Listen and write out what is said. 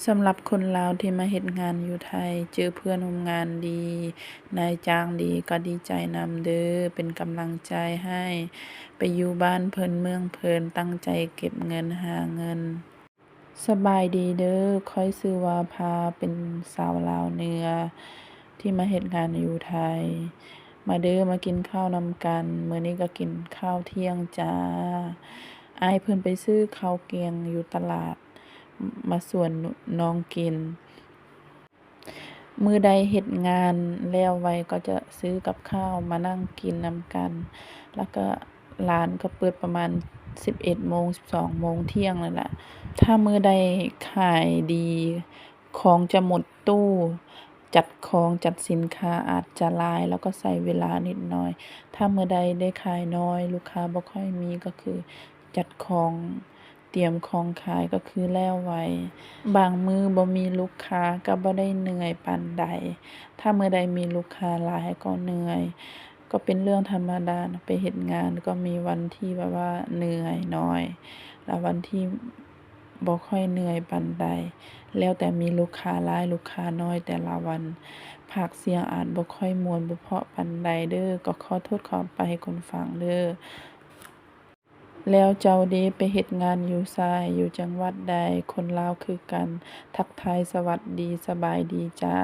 ສຳລັບຄົນລາວທີ່ມາເຮັດງານຢູ່ໄທ ເຈີເພື່ອນຮ່ວມງານດີ ນາຍຈ້າງດີ ກໍດີໃຈນຳເດີ້ ເປັນກຳລັງໃຈໃຫ້ ໄປຢູ່ບ້ານເພິ່ນເມືອງເພິ່ນ ຕັ້ງໃຈເກັບເງິນຫາເງິນ. ສະບາຍດີເດີ້ ຂ້ອຍຊື່ວ່າພາ ເປັນສາວລາວເໜືອ ທີ່ມາເຮັດງານຢູ່ໄທ. ມາເດີ້ ມາກິນເຂົ້ານຳກັນ ມື້ນີ້ກໍກິນເຂົ້າທ່ຽງຈ້າ. ອ້າຍເພິ່ນໄປຊື້ເຂົ້າແກງຢູ່ຕະຫຼາດ ມາຊວນນ້ອງກິນ. ມື້ໃດເຮັດງານແລ້ວໄວກໍຈະຊື້ກັບເຂົ້າມານັ່ງກິນນຳກັນ ແລ້ວກໍຮ້ານກໍເປີດປະມານສິບເອັດໂມງ ສິບສອງໂມງ ທ່ຽງນັ້ນລະ. ຖ້າມື້ໃດຂາຍດີ ຂອງຈະໝົດຕູ້ ຈັດຂອງຈັດສິນຄ້າອາດຈະຫຼາຍ ແລ້ວກໍໃຊ້ເວລານິດໜ້ອຍ. ຖ້າມື້ໃດໄດ້ຂາຍໜ້ອຍ ລູກຄ້າບໍ່ຄ່ອຍມີ ກໍຄືຈັດຂອງ ຕຽມຂອງຂາຍກໍຄືແລ້ວໄວ. ບາງມື້ບໍ່ມີລູກຄ້າກໍບໍ່ໄດ້ເໜື່ອຍປານໃດ. ຖ້າມື້ໃດມີລູກຄ້າຫຼາຍກໍເໜື່ອຍ. ກໍເປັນເລື່ອງທຳມະດານະ ໄປເຮັດງານກໍມີວັນທີ່ແບບວ່າເໜື່ອຍໜ້ອຍ ແລະວັນທີ່ບໍ່ຄ່ອຍເໜື່ອຍປານໃດ ແລ້ວແຕ່ມີລູກຄ້າຫຼາຍ ລູກຄ້າໜ້ອຍແຕ່ລະວັນ. ພາກສຽງອາດບໍ່ຄ່ອຍມ່ວນ ບໍ່ເພາະປານໃດເດີ້ ກໍຂໍໂທດຂໍອະໄພໃຫ້ຄົນຟັງເດີ້. ແລ້ວເຈົ້າເດ ໄປເຮັດງານຢູ່ໃສ ຢູ່ຈັງຫວັດໃດ? ຄົນລາວຄືກັນ ທັກທາຍສະຫວັດດີ ສະບາຍດີຈ້າ.